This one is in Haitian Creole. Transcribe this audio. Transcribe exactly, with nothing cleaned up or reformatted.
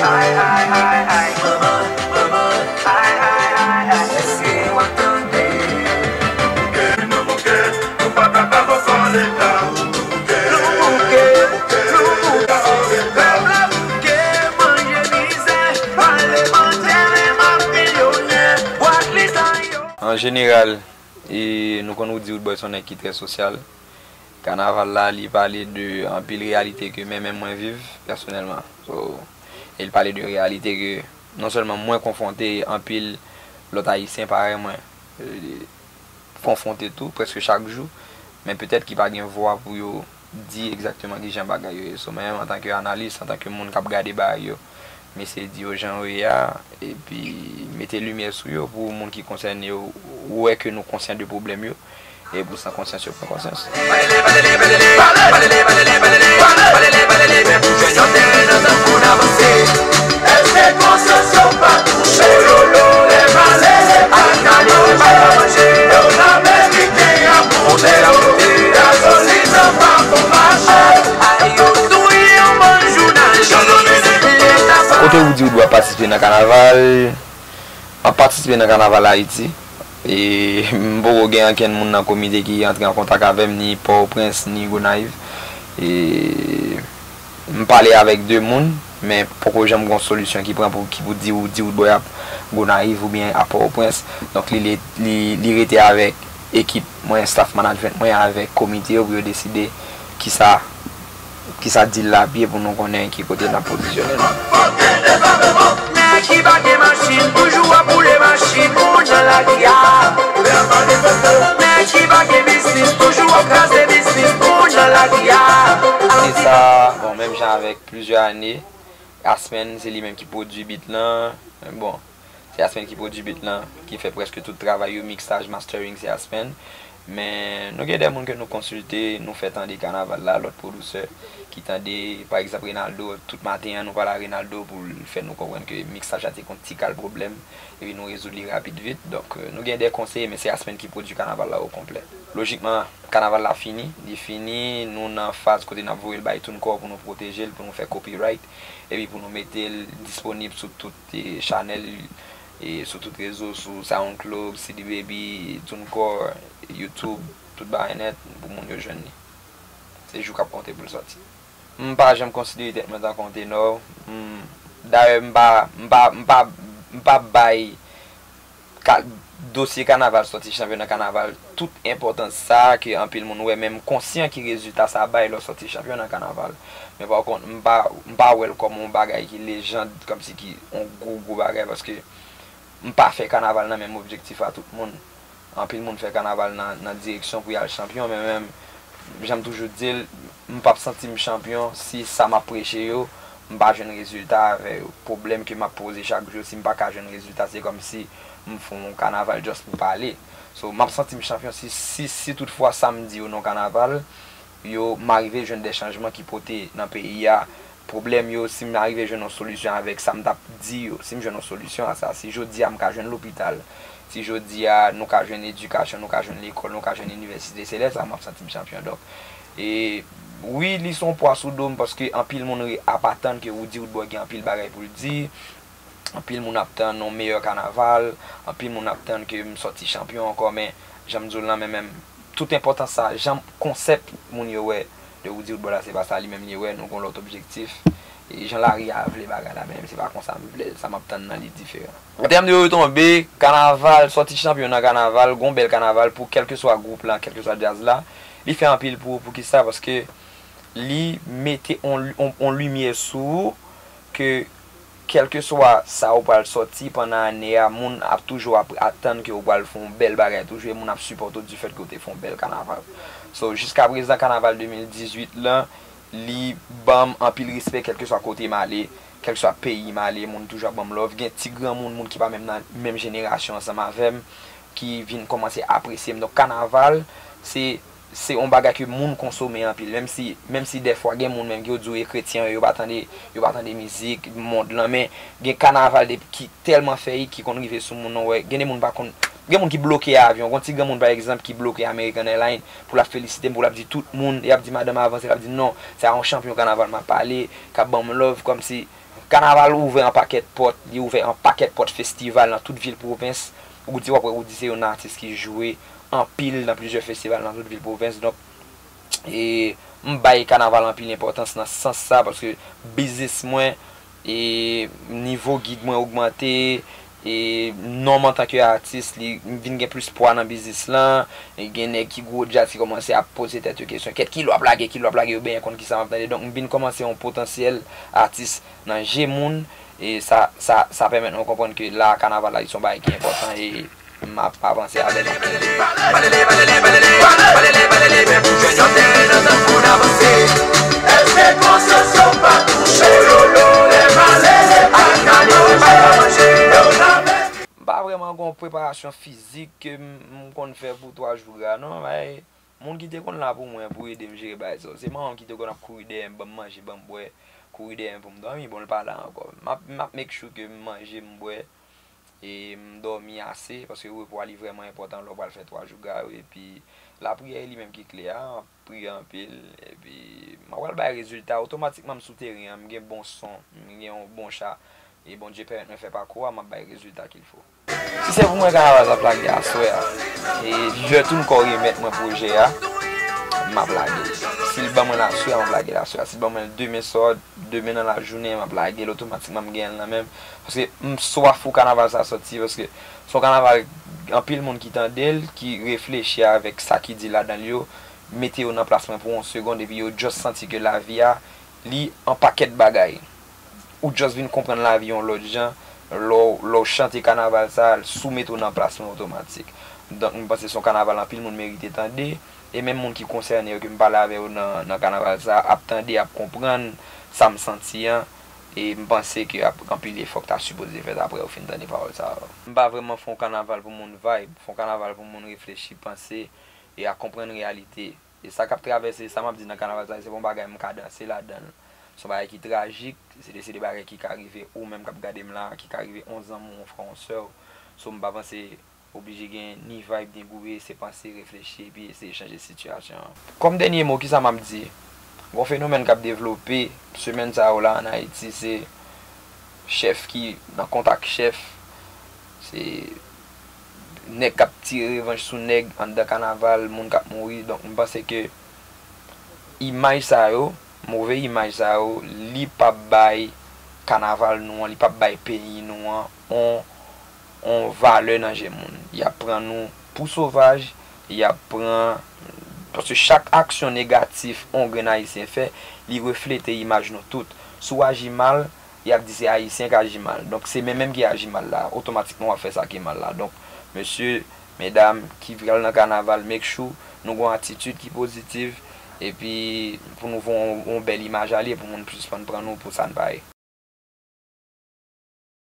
Ay, ay, ay, ay, manman, manman, ay, ay, ay, ay, èske w ap tande? Bouke, nou bouke, nou pa ka pa fò fò leta. Bouke, nou bouke, nou bouke, pèp la bouke, manje mizè, pale mantè, men m ap milyonè, bwat litanyo. An jeneral, e nou konn Roody Roodboy se yon nèg ki trè sosyal. Kanaval la, li pale de anpil reyalite ke menm mwen viv pèsonèlman. So, e l pale de reyalite ke non sèlman mwen konfwonte, anpil lòt Ayisyen parèy mwen, e, konfwonte tou, prèske chak jou, men petèt ki pa gen vwa pou yo di egzakteman kijan bagay yo ye. So, mwen menm, antanke analis, antanke moun k ap gade bagay yo, m eseye di yo jan yo ye a, epi mete limyè sou yo pou moun ki konsène yo wè ke nou konsyan de pwoblèm yo, e pou san konsyans yo pran konsyans. Kote Roody Roodboy ap patisipe nan kanaval? M ap patisipe nan kanaval Ayiti. E m poko gen ankenn moun nan komite ki antre an kontak avè m, ni Pòtoprens, ni Gonayiv. E m pale avèk de moun, men poko janm gen yon solisyon ki pran pou, ki pou di, Roody Roodboy ap Gonayiv oubyen ap Pòtoprens. Donk, li, li, li, li rete avèk ekip mwen, staff management mwen, avèk komite yo pou yo deside kisa, kisa deal la ap ye pou nou konnen ki kote n ap pozisyone nou. Nèg ki pa gen machin, toujou ap boule machin moun nan lari a. Nèg ki pa gen biznis, toujou ap kraze biznis moun nan lari a. Se sa, bon, menm jan avèk plizyè ane, Aspen, se li menm ki pwodui beat lan. Bon, se Aspen ki pwodui beat lan, ki fè prèske tout travay yo, miksaj, mastering, se Aspen. Men nou gen de moun ke nou konsilte, nou fè tande kanaval la, lòt pwodisè ki tande, pa egzanp, Renaldo, tout maten an, nou pale a Renaldo pou l fè nou konprann ke miksaj la te gon ti kal pwoblèm, epi nou rezoud li rapid vit. Donk, euh, nou gen de konseye, men se Aspen ki pwodui kanaval la okonplè. Lojikman, kanaval la fini, li fini, nou nan faz kote n ap voye l bay TuneCore pou nou pwoteje l, pou nou fè copyright, epi pou nou mete l disponib sou tout, e, chanèl, e, sou tout rezo, sou SoundCloud, C D Baby, TuneCore, YouTube, tout bagay nèt, pou moun yo jwenn li. Se jou k ap konte pou l sòti. M pa janm konsidere tèt mwen tankou yon tenò. M, dayè, m pa, m pa, m pa, m pa bay ka-, dosye kanaval, sòti chanpyona kanaval, tout enpòtans sa a ke anpil moun wè, men m konsyan ki rezilta sa bay lè w sòti chanpyona kanaval. Men pa kont, m pa, m pa wè l kòm yon bagay ki lejand, kòmsi ki yon gwo, gwo bagay, paske m pa fè kanaval nan menm objektif a tout moun. Anpil moun fè kanaval nan, nan direksyon pou y al chanpyon, men menm, jan m toujou di l, m p ap santi m chanpyon si sa m ap preche yo, m pa jwenn rezilta avè yo. Pwoblèm ke m ap poze chak jou, si m pa ka jwenn rezilta, se kòmsi m fè yon kanaval just pou pale. So, m ap santi m chanpyon si, si, si toutfwa sa m di yo nan kanaval, yo, m arive jwenn de chanjman ki pote nan peyi a pwoblèm yo, si m arive jwenn yon solisyon avèk sa m t ap di yo, si m jwenn yon solisyon a sa, si jodi a m ka jwenn lopital, si jodi a nou ka jwenn edikasyon, nou ka jwenn lekòl, nou ka jwenn inivèsite, se lè sa a m ap santi m chanpyon. Donk, e, wi, li se yon pwa sou do m, paske anpil moun re-, ap atann ke Roody Roodboy gen anpil bagay pou l di. Anpil moun ap tann yon meyè kanaval, anpil moun ap tann ke m sòti chanpyon ankò, men jan m di w lan, men menm, tout enpòtans sa, jan konsèp moun yo wè de Roody Roodboy la, se pa sa li menm li wè, nou gon lòt objektif. E jan lari a vle bagay la, men se pa konsa m vle l, sa m ap tann nan li diferan. An tèm de retonbe, kanaval, sòti chanpyon nan kanaval, gon bèl kanaval pou kèlkeswa gwoup la, kèlkeswa djaz la, li fè anpil pou, poukisa? Paske li mete on, on, on limyè sou ou ke kèlkeswa sa ou pral sòti pandan ane a, moun ap toujou ap atann ke ou pral fè yon bèl bagay toujou, e moun ap sipòte w difèt ke ou te fè yon bèl kanaval. So, jiskaprezan, kanaval de mil dizuit lan, li ban m anpil respè, kèlkeswa kote m ale, kèlkeswa peyi m ale, moun toujou ap ban m love. Gen ti granmoun, moun ki pa menm nan menm jenerasyon ansanm avè m, ki vin kòmanse apresye m. Donk, kanaval, se, se yon bagay ke moun konsome anpil. Menm si, menm si dèfwa gen moun menm ki yo di w e kretyen yo, yo pa tande, yo pa tande mizik mond lan, men gen kanaval de, ki tèlman fè hit ki konn rive sou moun, ou wè, gen de moun pa konn, Gen moun ki bloke avyon, gon ti granmoun pa egzanp ki bloke American Airlines pou l ap felisite m, pou l ap di tout moun, y ap di madanm avanse, l ap di non, se a yon chanpyon kanaval m ap pale, k ap ban m love, kòmsi kanaval ouvè yon pakèt pòt, li ouvè yon pakèt pòt festival nan tout vil pwovens. Roody, w ap wè Roody se yon atis ki jwe anpil nan plizyè festival nan tout vil pwovens. Donk, e, m bay kanaval anpil enpòtans nan sans sa, paske biznis mwen, e, nivo gig mwen ogmante, e, non m antanke atis, li, m vin gen plis pwa nan biznis lan, e gen nèg ki gwo djaz ki kòmanse ap poze tèt yo kesyon, kèt ki lè w ap lage, ki lè w ap lage, yo benyen konn kisa m ap tande. Donk, m vin kòmanse yon potansyèl atis nan je moun, e sa, sa, sa pèmèt mwen konprann ke la, kanaval la, li se yon bagay ki enpòtan, e m ap avanse avè l. M pa vrèman gen yon preparasyon fizik ke m, m konn fè pou twa jou gra, non, men moun ki te konn la pou mwen, pou ede m jere bagay sa yo, se manman m ki te konn ap kouri dèyè m, ban m manje, ban m bwè, kouri dèyè m pou m dòmi, bon, l pa la ankò. M ap, m ap make sure ke m manje, m bwè, e m dòmi ase, paske repo a li vrèman enpòtan lè w pral fè twa jou gra yo, epi lapriyè e li menm ki kle a, m ap priye anpil, epi m ap pral bay rezilta, otomatikman m sou teren an, m gen bon son, m gen yon bon cha, e Bondye pèmèt mwen fè pakou a, m ap bay rezilta qu'il faut. Si se pou mwen, kanaval sa ap lage aswè a, e lè tou m kò remèt mwen pwojè a, m ap lage l. Si l ban mwen l aswè a, m ap lage l aswè a. Si l ban mwen l demen sò, demen nan lajounen, m ap lage l, otomatikman m genyen l nan men m. Paske m swaf pou kanaval sa sòti, paske se yon kanaval, anpil moun ki tande l, ki reflechi avèk sa ki di ladan l yo, mete yo nan plas mwen pou yon segonn, epi yo just santi ke lavi a, li yon pakèt bagay. Ou just vin konprann lavi yon lòt jan, lè w, lè w chante kanaval sa, l soumete w nan plas mwen otomatik. Donk, m panse se yon kanaval anpil moun merite tande, e menm moun ki konsène yo ke m pale avè yo nan, nan kanaval sa, ap tande, ap konprann sa m santi an, e m panse ke ap, anpil efò k ta sipoze fèt apre yo fin tande pawòl sa yo. M pa vrèman fè yon kanaval pou moun vibe, fè yon kanaval pou moun reflechi, panse, e a konprann reyalite. E sa k ap travèse, sa m ap di nan kanaval sa, se pa yon bagay m ka danse ladan l. Se yon bagay ki trajik, se de, se de bagay ki ka rive ou menm k ap gade m la, ki ka rive yon zanmi w, yon frè w, yon sè w. So, m pa panse oblije gen ni vibe, ni goure, se panse, reflechi, epi eseye chanje sitiyasyon an. Kòm dènye mo, kisa m ap di? Gon fenomèn k ap devlope semèn sa yo la ann Ayiti, se chèf ki nan kont ak chèf, se nèg k ap tire revanj sou nèg anndan kanaval, moun k ap mouri. Donk, m panse ke imaj sa yo, move imaj sa yo, li p ap bay kanaval nou an, li p ap bay peyi nou an on, on valè nan je moun. Y ap pran nou pou sovaj, y ap pran, paske chak aksyon negatif on grenn Ayisyen fè, li reflete imaj nou tout. Si w aji mal, y ap di se Ayisyen k aji mal. Donk, se men menm ki aji mal la, otomatikman w ap fè sa ki mal la. Donk, mesye, medam ki pral nan kanaval, make sure nou gon atitid ki pozitiv, epi pou nou voye yon, yon bèl imaj ale, pou moun sispann pran nou pou sa n pa ye.